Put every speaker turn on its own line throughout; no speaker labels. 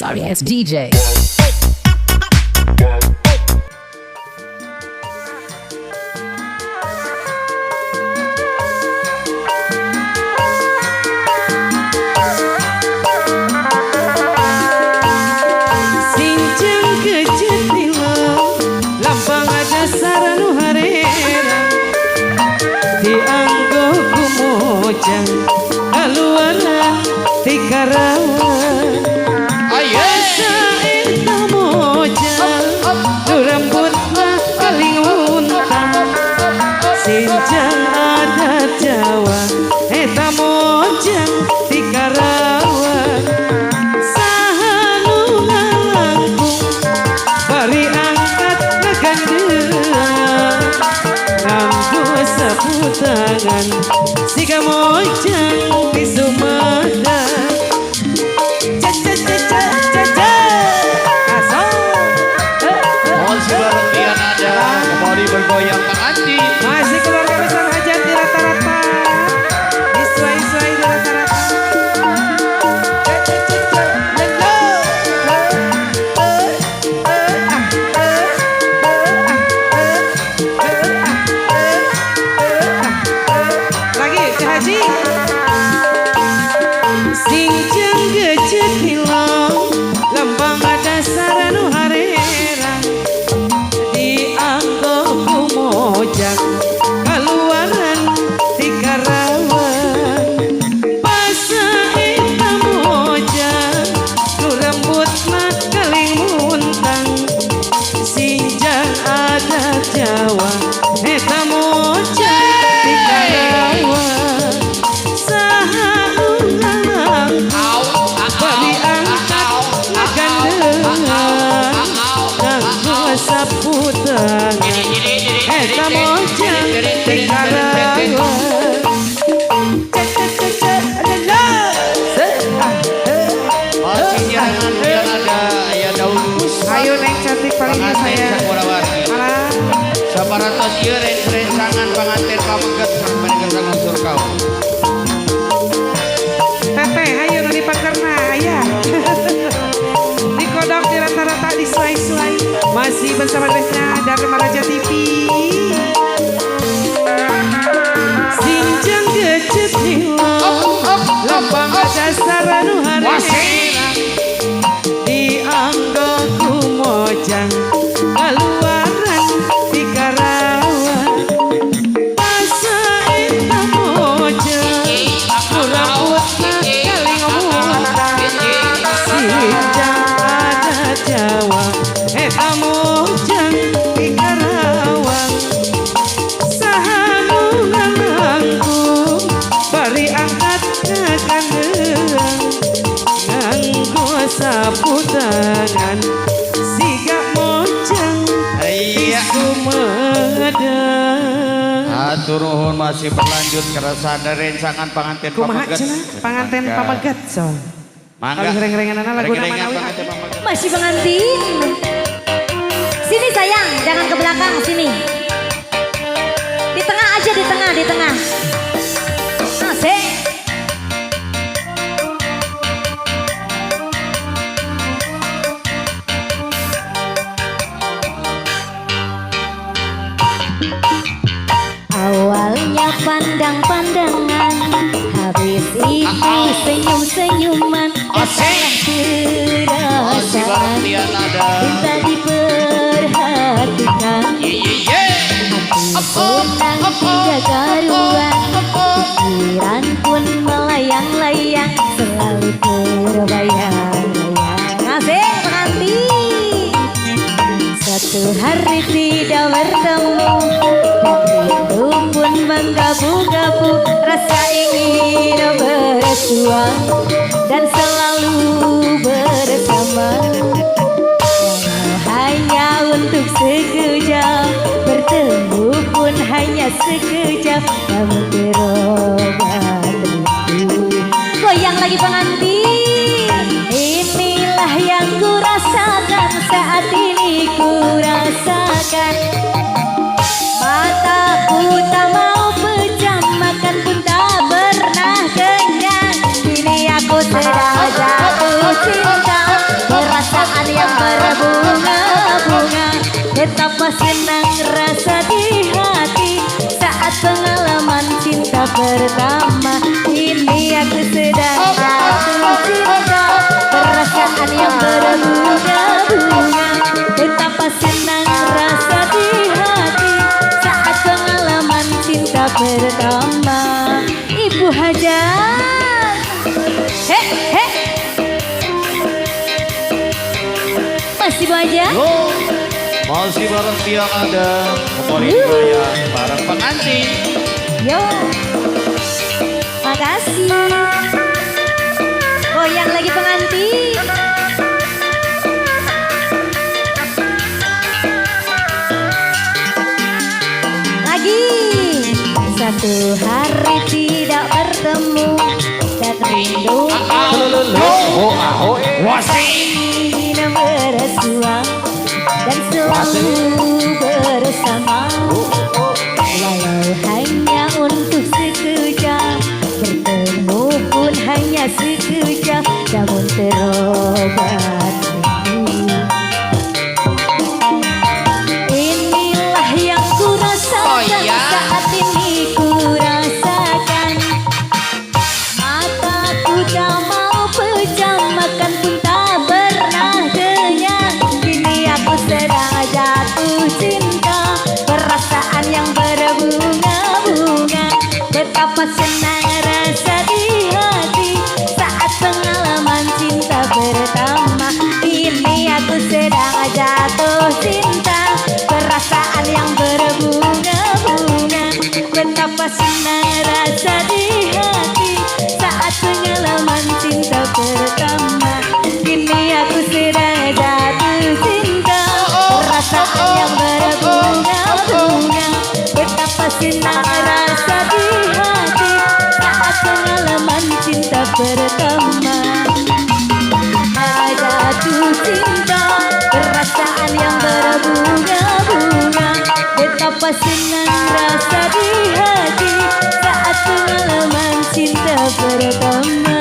Sorry ass DJ.
Sinjang kejetila lambang dasar nu harera dianggo kumojang kaluaran ti Karawang. Asa eta mojang nu rambutna paling untang, sinjang adat Jawa eta mojang ti Karawang. Saha nu ngalangkung bari angkat ngagandean nganggo sapu tangan siga mojang di Sumedang. Ca ca ca ca ca ca aso.
Masih bareng Tian ada kembali bergoyang pengantin.
Masih keluarga besar hajat di rata-rata, disuai-suai di rata-rata. Ca ca ca ca lelo. Eh, eh, ah, eh, eh, ah, eh, eh, ah, eh, eh, ah, eh. Lagi Ki Haji. Sinjang gecet hilong lambang dasar nu harera dianggo kumojang kaluaran ti Karawang. Basa eta mojang nu rambutna kaling muntang, sinjang adat Jawa eta mojang ti Karawang. Saha nu ngalangkung bari angkat ngagandean nganggo sapu tangan eta mojang ti Karawang. Ca ca ca ca la se ah eh.
Masih jangan Tian ada ayah dahulu.
Ayo neng cantik paling
Pengantin
saya.
sakurawargi.
Alah.
Saparatos ieu rencang-rencangan panganten pameget sampai ke unsur kau.
Teteh, ayo nu dipakerna aya. Di kodok di rata-rata di suai-suai. Masih bersama Dresna dan Maraja TV. Sinjang gecet hilong lambang dasar nu harera dianggo kumojang kaluaran di Karawang. Basa eta mojang nu rambutna kaling muntang, sinjang adat Jawa eta mojang di Karawang. Saha nu ngalangkung bari angkat ngagandean nganggo sapu tangan siga mojang di Sumedang.
Hatur nuhun, masih berlanjut keresahan rencangan panganten
Kumaha
pameget.
cenah panganten pameget so.
Mangga.
Kalau reng-renganana lagu nama
Reng-rengan
nawi.
Panganten pameget.
Masih pengantin. Sini sayang, jangan ke belakang, sini. Di tengah aja, di tengah, di tengah. Asik. Awalnya pandang-pandangan, habis itu senyum-senyuman,
Asik. Masih bareng
perasaan
Tian ada.
Minta diperhatikan.
Ye ye ye.
Senang tidak karuan, pikiran pun melayang-layang, selalu terbayang-bayang. Asik pengantin. Satu hari tidak bertemu dan rindu pun menggabu-gabu, rasa ingin bersua dan selalu bersama. Walau hanya untuk sekejap, bertemu pun hanya sekejap, namun terobat rindu. Goyang lagi pengantin. Inilah yang ku rasakan saat ini, ku rasakan. Mataku tak mau pejam, makan pun tak pernah kenyang. Kini aku sedang jatuh cinta. Betapa senang rasa di hati saat pengalaman cinta pertama. Ini aku sedang jatuh cinta, perasaan yang berbunga-bunga. Betapa senang rasa di hati saat pengalaman cinta pertama. Ibu Hajat, he he, masih Bu Hajat?
Yo, masih bareng tiang ada kembali goyang bareng pengantin.
Yo, makasih. Goyang lagi pengantin. Lagi. Satu hari tidak bertemu dan rindu ingin bersua dan selalu bersama. Walau hanya untuk sekejap, bertemu pun hanya sekejap, namun terobat rindu. Inilah yang ku rasakan
Oh, iya.
saat ini ku rasakan. Mataku tak mau pejam, makan pun tak pernah kenyang. Kini aku sedang jatuh cinta, perasaan yang berbunga-bunga. Betapa senang rasa di hati saat pengalaman cinta pertama. Kini aku sedang jatuh cinta, perasaan yang berbunga-bunga. Betapa senang rasa di hati saat pengalaman cinta pertama. Kini aku sedang jatuh cinta, perasaan yang berbunga-bunga. Betapa senang rasa di hati saat pengalaman cinta pertama. Jatuh cinta, perasaan yang berbunga-bunga. Betapa senang rasa di hati saat pengalaman cinta pertama.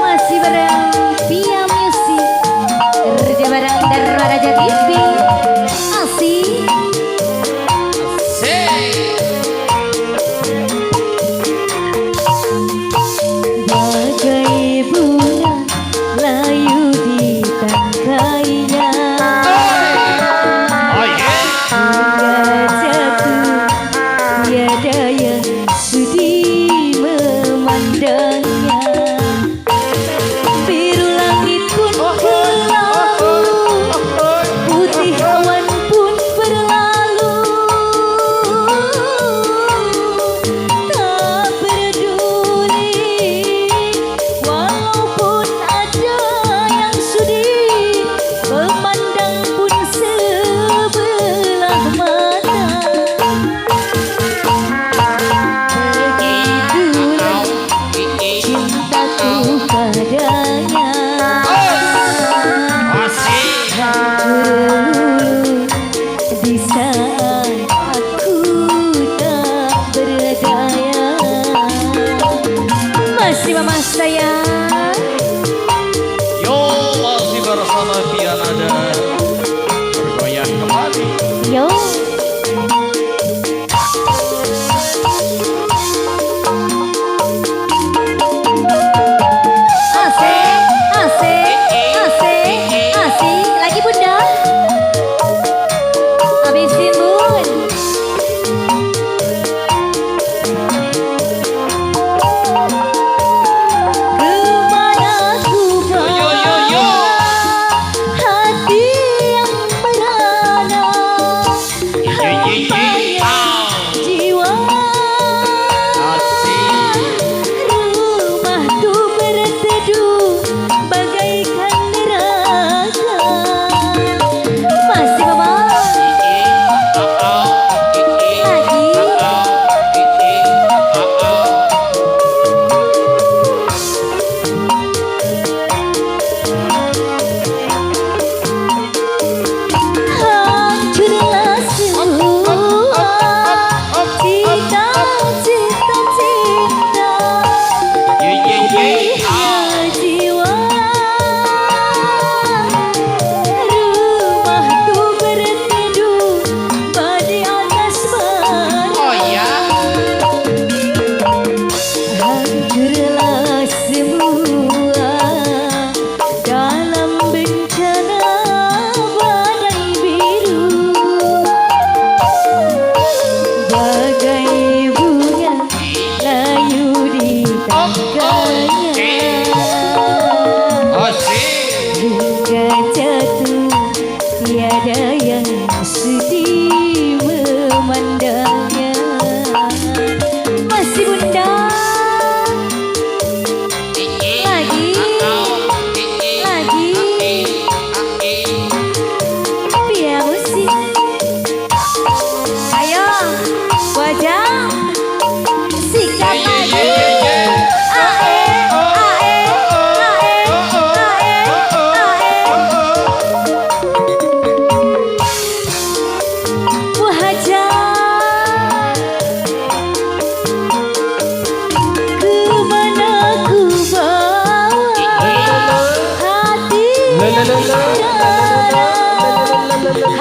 Masih bareng Pia Music, kerja bareng Darmaraja TV. Asik. Bagai bunga layu di tangkainya,
Oh yeah.
hingga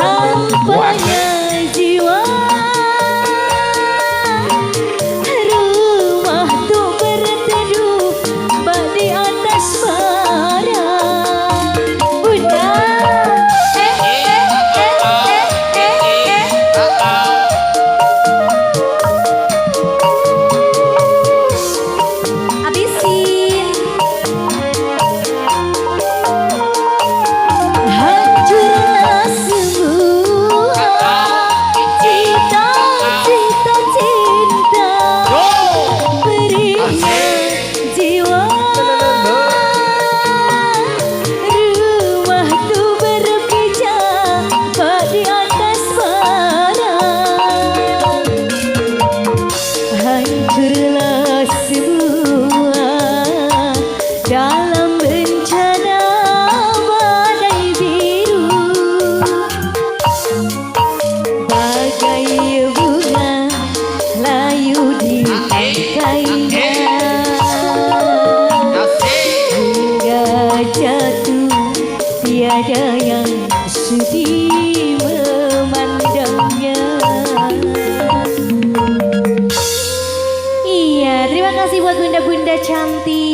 Hampanya jiwa. Rumah tu berteduh bak di atas bara. Bunda. Eh, eh, eh, eh, eh, eh. Habisin. Hancurlah semua cita-cita cinta. Pedihnya jiwa. Rumah tu berpijak bak di atas bara. Hancurlah semua dalam bencana badai biru. Bagai bunga layu di tangkainya hingga jatuh, tiada yang sudi memandangnya. Iya, terima kasih buat bunda-bunda cantik.